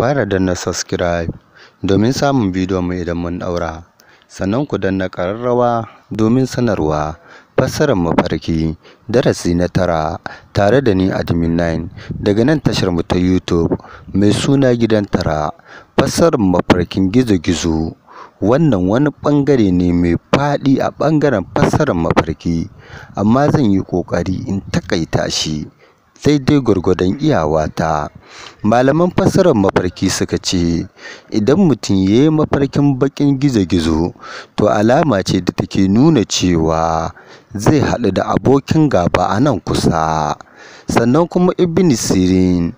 Fara danna subscribe domin samun bidiyon mu idan mun ɗaura. Sannan ku danna ƙararrawa domin sanarwa. Fassarar mafarki darasi na 9 tare da ni Admin 9 daga nan tashar mu ta YouTube mai suna Gidan Tara. Fassarar mafarkin gizo-gizo wannan wani ɓangare ne mai faɗi a ɓangaren fassarar mafarki, amma zan yi ƙoƙari in taƙaita shi daidai gwargwadon iyawata. Malaman fassarar mafarki suka ce idan mutum ya yi mafarkin baƙin gizo-gizo to alama ce da take nuna cewa zai haɗu da abokin gaba a nan kusa. Sannan kuma Ibn Sirin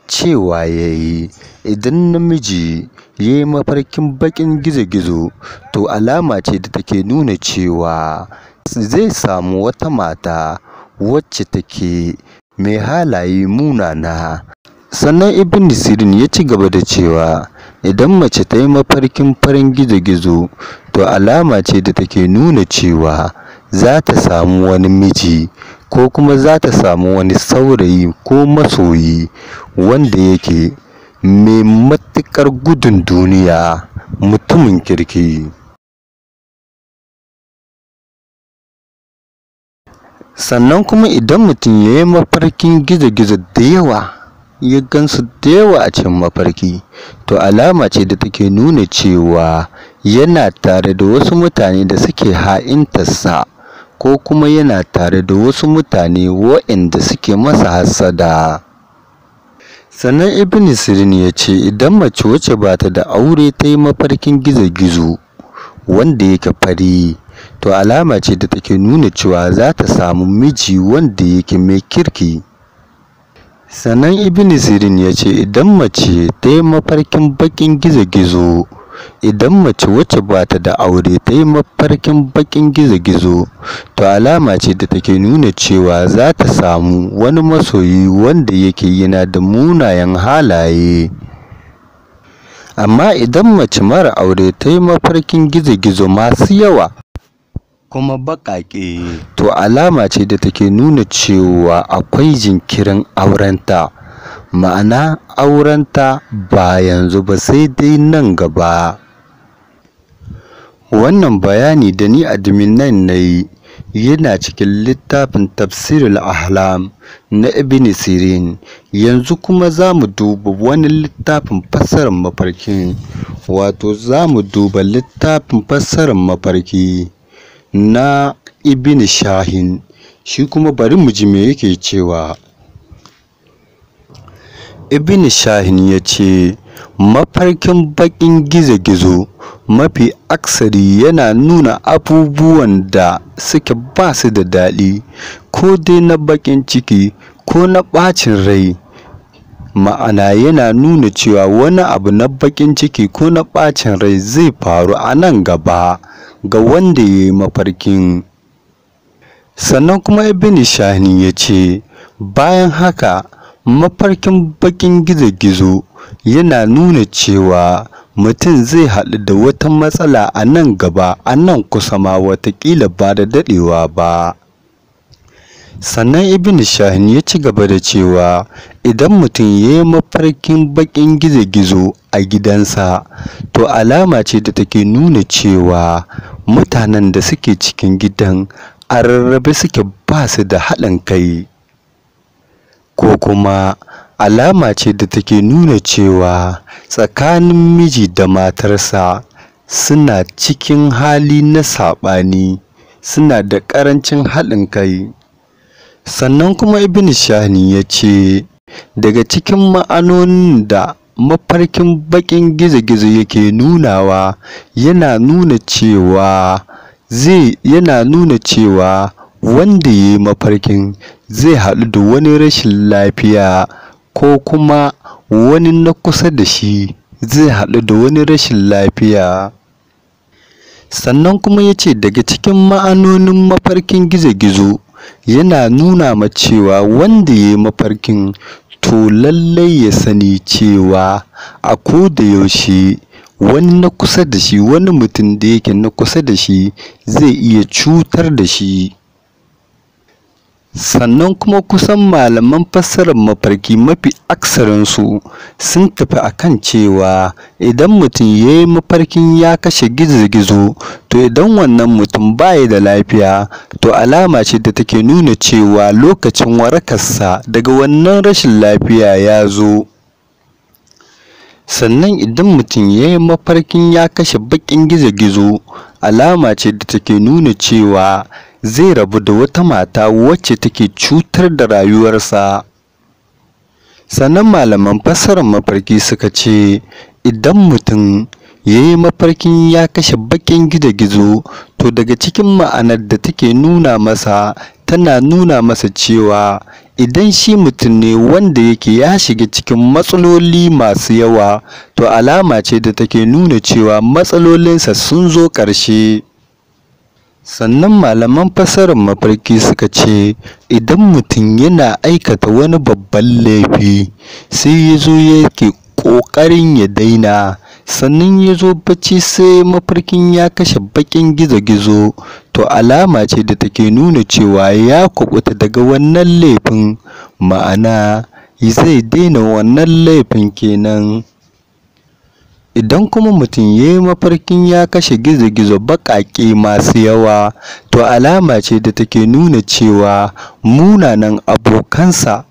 cewa ya yi idan namiji ya yi mafarkin baƙin gizo-gizo to alama ce da take nuna cewa zai samu wata mata wacce take mai halaye munana. Sannan Ibn Sirin ya ci gaba da cewa idan mace ta yi mafarkin farin gizo-gizo to alama ce da take nuna cewa za ta samu wani miji ko kuma za ta samu wani saurayi ko masoyi wanda yake mai matuƙar gudun duniya, mutumin kirki. Sannan kuma idan mutum ya yi mafarkin gizo-gizo da yawa, ya gansu da yawa a cikin mafarki, to alama ce da take nuna cewa yana tare da wasu mutane da suke ha'intarsa ko kuma yana tare da wasu mutane waɗanda suke masa hassada. Sannan Ibn Sirin ya ce idan mace wacce ba ta da aure ta yi mafarkin gizo-gizo wanda yake fari, to alama ce da take nuna cewa za ta samu miji wanda yake mai kirki. Sannan Ibn Sirin ya ce idan mace ta yi mafarkin baƙin gizo-gizo, idan mace wacce ba ta da aure ta yi mafarkin baƙin gizo-gizo, to alama ce da take nuna cewa za ta samu wani masoyi wanda yake yana da munanan halaye. Amma idan mace mara aure ta yi mafarkin gizo-gizo masu yawa kuma baƙaƙe, to alama ce da take nuna cewa akwai jinkirin aurenta, ma'ana aurenta ba yanzu ba sai dai nan gaba. Wannan bayani da ni Admin 9 na yi yana cikin littafin Tafsirul Ahlam na Ibn Sirin. Yanzu kuma za mu duba wani littafin fassarar mafarkin, wato za mu duba littafin fassarar mafarki na Ibn Shahin. Shi kuma bari mu ji me yake cewa. Ibn Shahin ya ce mafarkin baƙin gizo-gizo mafi aksari yana nuna abubuwan da suke ba su da daɗi, ko dai na baƙin ciki ko na ɓacin rai. Ma'ana yana nuna cewa wani abu na baƙin ciki ko na ɓacin rai zai faru a nan gaba ga wanda ya yi mafarkin. Sannan kuma Ibn Shahin ya ce bayan haka mafarkin baƙin gizo-gizo yana nuna cewa mutum zai haɗu da wata matsala a nan gaba, a nan kusa ma wataƙila ba da daɗewa ba. Sannan Ibn Shahin ya ci gaba da cewa idan mutum ya yi mafarkin baƙin gizo-gizo a gidansa, to alama ce da take nuna cewa mutanen da suke cikin gidan a rarrabe suke, ba su da haɗin kai. Ko kuma alama ce da take nuna cewa tsakanin miji da matarsa suna cikin hali na saɓani, suna da ƙarancin haɗin kai. Sannan kuma Ibn Shahin ya ce daga cikin ma'anonin da mafarkin baƙin gizo-gizo yake nunawa, yana nuna cewa wanda ya yi mafarkin zai haɗu da wani rashin lafiya ko kuma wani na kusa da shi zai haɗu da wani rashin lafiya. Sannan kuma ya ce daga cikin ma'anonin mafarkin gizo-gizo yana nuna ma cewa wanda ya yi mafarkin to lallai ya sani cewa a ko da yaushe wani na kusa da shi, wani mutum da yake na kusa da shi zai iya cutar da shi. Sannan kuma kusan malaman fassarar mafarki mafi aksarinsu sun tafi a kan cewa idan mutum ya yi mafarkin ya kashe gizo-gizo, to idan wannan mutum ba ya da lafiya, to alama ce da take nuna cewa lokacin warakarsa daga wannan rashin lafiya ya zo. Sannan idan mutum ya yi mafarkin ya kashe baƙin gizo-gizo, alama ce da take nuna cewa zai rabu da wata mata wacce take cutar da rayuwarsa. Sannan malaman fassarar mafarki suka ce idan mutum ya yi mafarkin ya kashe baƙin gizo-gizo, to daga cikin ma'anar da take nuna masa, tana nuna masa cewa idan shi mutum ne wanda yake ya shiga cikin matsaloli masu yawa, to alama ce da take nuna cewa matsalolinsa sun zo ƙarshe. Sannan malaman fassarar mafarki suka ce idan mutum yana aikata wani babban laifi, sai ya zo yake ƙoƙarin ya daina, sannan ya zo bacci sai mafarkin ya kashe baƙin gizo-gizo, to alama ce da take nuna cewa ya kuɓuta daga wannan laifin, ma'ana zai daina wannan laifin kenan. Idan kuma mutum ya yi mafarkin ya kashe gizo-gizo baƙaƙe masu yawa, to alama ce da take nuna cewa munanan abokansa,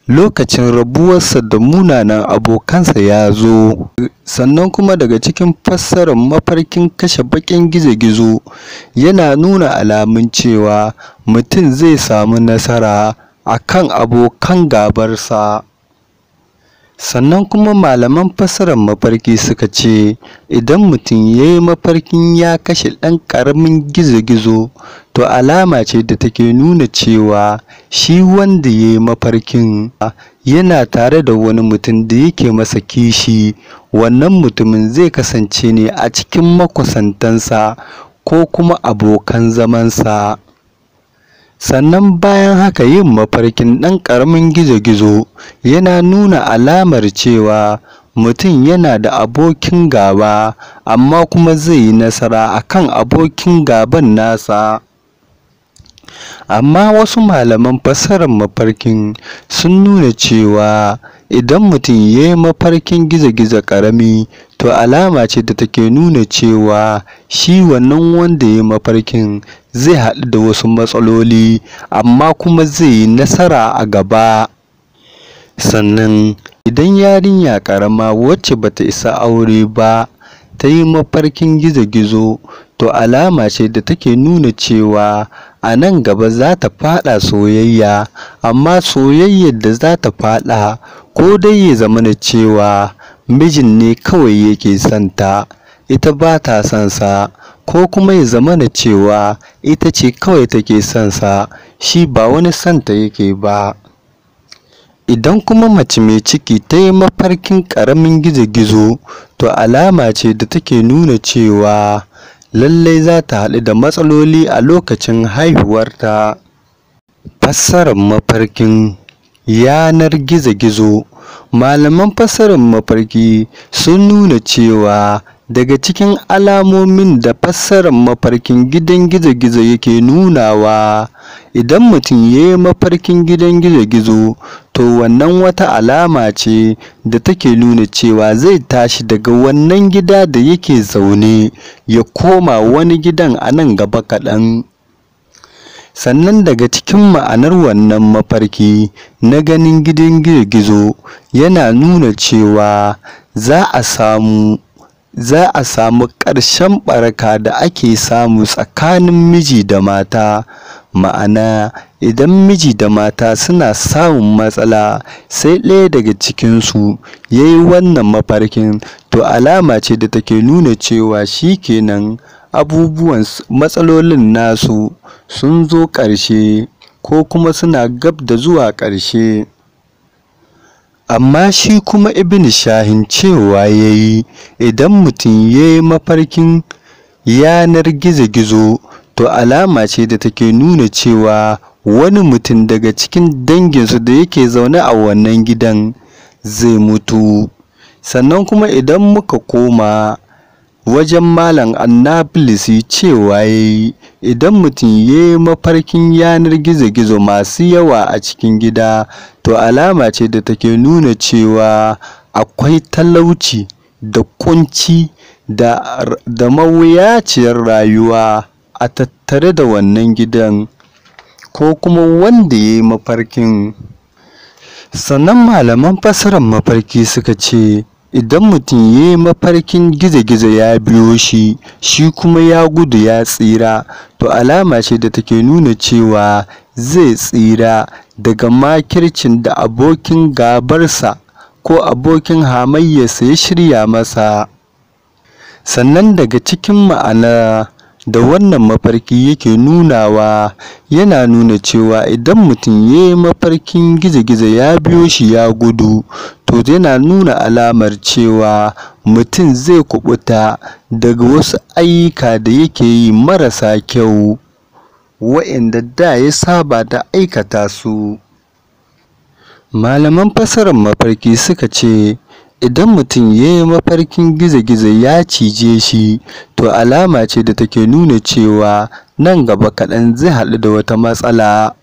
lokacin rabuwarsa da munanan abokansa ya zo. Sannan kuma daga cikin fassarar mafarkin kashe baƙin gizo-gizo, yana nuna alamun cewa mutum zai samu nasara a kan abokan gabarsa. Sannan kuma malaman fassarar mafarki suka ce idan mutum ya yi mafarkin ya kashe ɗan ƙaramin gizo-gizo, to alama ce da take nuna cewa shi wanda ya yi mafarkin yana tare da wani mutum da yake masa kishi. Wannan mutumin zai kasance ne a cikin makusantansa ko kuma abokan zamansa. Sannan bayan haka, yin mafarkin ɗan ƙaramin gizo-gizo yana nuna alamar cewa mutum yana da abokin gaba, amma kuma zai yi nasara a kan abokin gaban nasa. Amma wasu malaman fassarar mafarkin sun nuna cewa idan mutum ya yi mafarkin gizo-gizo ƙarami, to alama ce da take nuna cewa shi wannan wanda ya yi mafarkin zai haɗu da wasu matsaloli, amma kuma zai yi nasara a gaba. Sannan idan yarinya ƙarama wacce bata isa aure ba ta yi mafarkin gizo-gizo, to alama ce da take nuna cewa a nan gaba za ta faɗa soyayya, amma soyayyar da za ta faɗa ko dai ya zamana cewa mijin ne kawai yake son ta, ita ba ta son sa, ko kuma ya zamana cewa ita ce kawai take son sa, shi ba wani son ta yake ba. Idan kuma mace mai ciki ta yi mafarkin ƙaramin gizo-gizo, to alama ce da take nuna cewa lallai za ta haɗu da matsaloli a lokacin haihuwarta. Fassarar mafarkin yanar gizo-gizo. Malaman fassarar mafarki sun nuna cewa daga cikin alamomin da fassarar mafarkin gidan gizo-gizo yake nunawa, idan mutum ya yi mafarkin gidan gizo-gizo, to wannan wata alama ce da take nuna cewa zai tashi daga wannan gida da yake zaune ya koma wani gidan a nan gaba kaɗan. Sannan daga cikin ma'anar wannan mafarki na ganin gidan gizo-gizo, yana nuna cewa za a samu ƙarshen ɓaraka da ake samu tsakanin miji da mata. Ma'ana, idan miji da mata suna samun matsala, sai ɗaya daga cikinsu ya yi wannan mafarkin, to alama ce da take nuna cewa shi kenan abubuwan matsalolin nasu sun zo ƙarshe ko kuma suna gab da zuwa ƙarshe. Amma shi kuma Ibn Shahin cewa ya yi idan mutum ya yi mafarkin yanar gizo-gizo, to alama ce da take nuna cewa wani mutum daga cikin danginsu da yake zaune a wannan gidan zai mutu. Sannan kuma idan muka koma Wajen Malam Annabilisi cewa ya yi, idan mutum ya yi mafarkin yanar gizo-gizo masu yawa a cikin gida, to alama ce da take nuna cewa akwai talauci da ƙunci da mawuyaciyar rayuwa a tattare da wannan gidan ko kuma wanda ya yi mafarkin. Sannan malaman fassarar mafarki suka ce, idan mutum ya yi mafarkin gizo-gizo ya biyo shi, shi kuma ya gudu ya tsira, to alama ce da take nuna cewa zai tsira daga makircin da abokin gabarsa ko abokin hamayyarsa ya shirya masa. Sannan daga cikin ma'ana da wannan mafarki yake nunawa, yana nuna cewa idan mutum ya yi mafarkin gizo-gizo ya biyo shi ya gudu, to yana nuna alamar cewa mutum zai kuɓuta daga wasu ayyuka da yake yi marasa kyau, waɗanda da ya saba da aikata su. Malaman fassarar mafarki suka ce, idan mutum ya yi mafarkin gizo-gizo ya cije shi, to alama ce da take nuna cewa nan gaba kaɗan zai haɗu da wata matsala.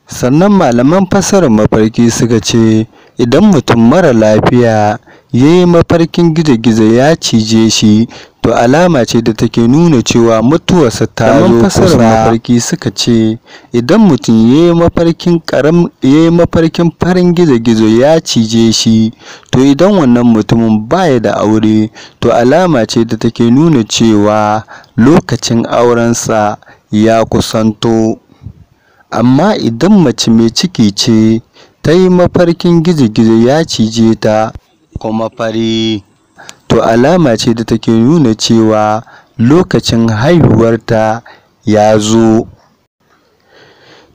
Sannan malaman fassarar mafarki suka ce, idan mutum mara lafiya ya yi mafarkin gizo-gizo ya cije shi, to alama ce da take nuna cewa mutuwarsa ta zo kusa. Mafarki suka ce, idan mutum ya yi mafarkin farin gizo-gizo ya cije shi, to idan wannan mutumin baya da aure, to alama ce da take nuna cewa lokacin aurensa ya kusanto. Amma idan mace mai ciki ce ta yi mafarkin gizo-gizo ya cije ta kuma fari, to alama ce da take nuna cewa lokacin haihuwarta ya zo.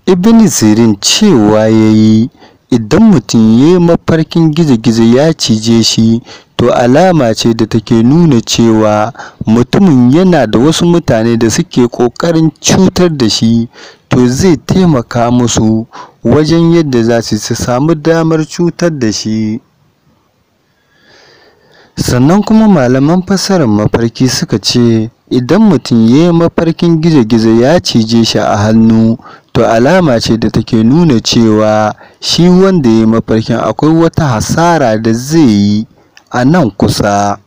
Ibn Sirin cewa ya yi, idan mutum ya yi mafarkin gizo-gizo ya cije shi, to alama ce da take nuna cewa mutumin yana da wasu mutane da suke ƙoƙarin cutar da shi, to zai taimaka musu wajen yadda za su samu damar cutar da shi. Sannan kuma malaman fassarar mafarki suka ce, idan mutum ya yi mafarkin gizo-gizo ya cije shi a hannu, to alama ce da take nuna cewa shi wanda ya yi mafarkin akwai wata hasara da zai yi a nan kusa.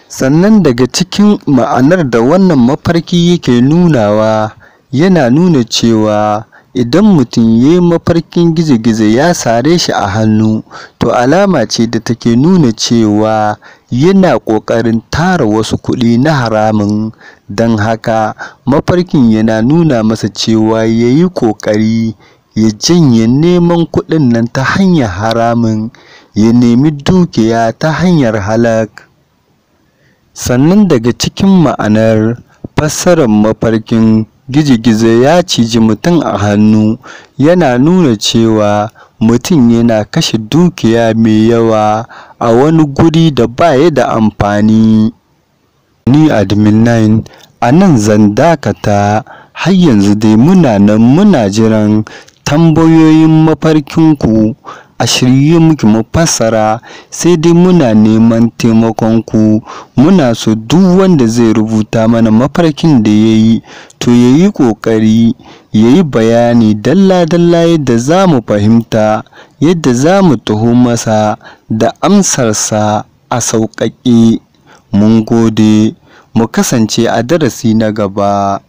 Sannan daga cikin ma'anar da wannan mafarki yake nunawa, yana nuna cewa idan mutum ya yi mafarkin gizo-gizo ya sare shi a hannu, to alama ce da take nuna cewa yana ƙoƙarin tara wasu kuɗi na haramun. Don haka mafarkin yana nuna masa cewa ya yi ƙoƙari ya janye neman kuɗin nan ta hanyar haramun, ya nemi dukiya ta hanyar halak. Sannan daga cikin ma'anar fassarar mafarkin gizo-gizo ya ciji mutum a hannu, yana nuna cewa mutum yana kashe dukiya mai yawa a wani guri da ba ya da amfani. Ni Admin 9 a nan zan dakata. Har yanzu dai muna nan muna jiran tambayoyin mafarkinku. A shirye muke mu fassara, sai dai muna neman taimakonku. Muna so duk wanda zai rubuta mana mafarkin da ya yi, to ya yi ƙoƙari ya yi bayani dalla-dalla yadda za mu fahimta, yadda za mu taho masa da amsarsa a sauƙaƙe. Mun gode, mu kasance a darasi na gaba.